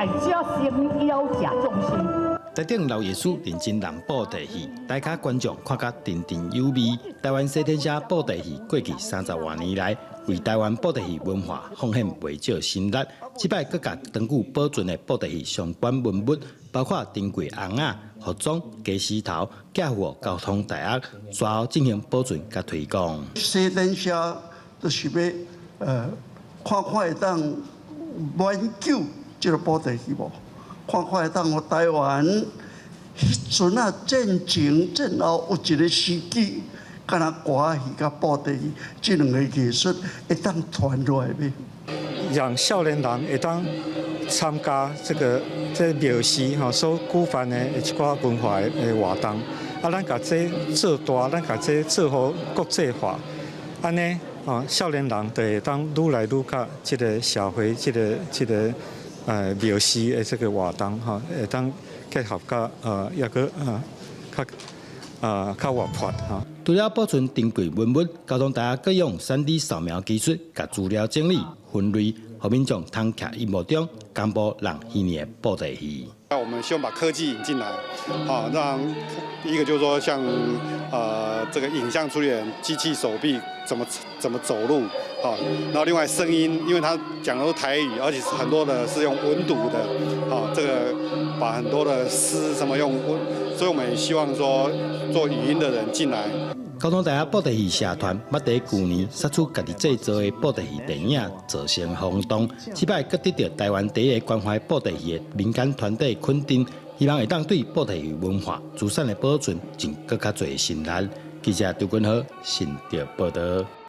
在遮誠邀食眾生。台頂老藝師認真人布袋戲，台跤觀眾看甲津津有味。台灣西天社布袋戲過去30外年來，為台灣布袋戲文化奉獻袂少心力。這擺閣共長久保存的布袋戲相關文物，包括珍貴尪仔、服裝、家私頭，寄予交通大學，隨後進行保存佮推廣。西天社就是欲看看會當挽救這個布袋戲無？看看會當予台灣彼陣啊戰前戰後有一個時期，敢若歌仔戲佮布袋戲這兩個藝術會當傳落來欲？讓少年人會當參加這個這廟寺吼所舉辦的一寡文化的活動，啊，咱共這做大，咱共這做予國際化，按呢，哦，少年人就會當愈來愈佮這個社會，這個這個廟寺的這個活動吼，會當結合佮抑閣較較活潑吼。除了保存珍貴文物，交通大學閣用3D 掃描技術，共資料整理分類，予民眾通徛螢幕中公布人耳的布袋戲。那我們希望把科技引進來，啊，讓一個就是說像這個影像處理人、機器手臂怎麼走路，啊，然後另外聲音，因為他講的都台語，而且很多的是用文讀的，啊，這個把很多的詩什麼用文，所以我們也希望說做語音的人進來。交通大學布袋戲社團捌佇舊年殺出家己製作的布袋戲電影，造成轟動。這擺閣得著台灣第一個關懷布袋戲的民間團體肯定，希望會當對布袋戲文化資產的保存盡閣較濟心力。記者張君豪新竹報導。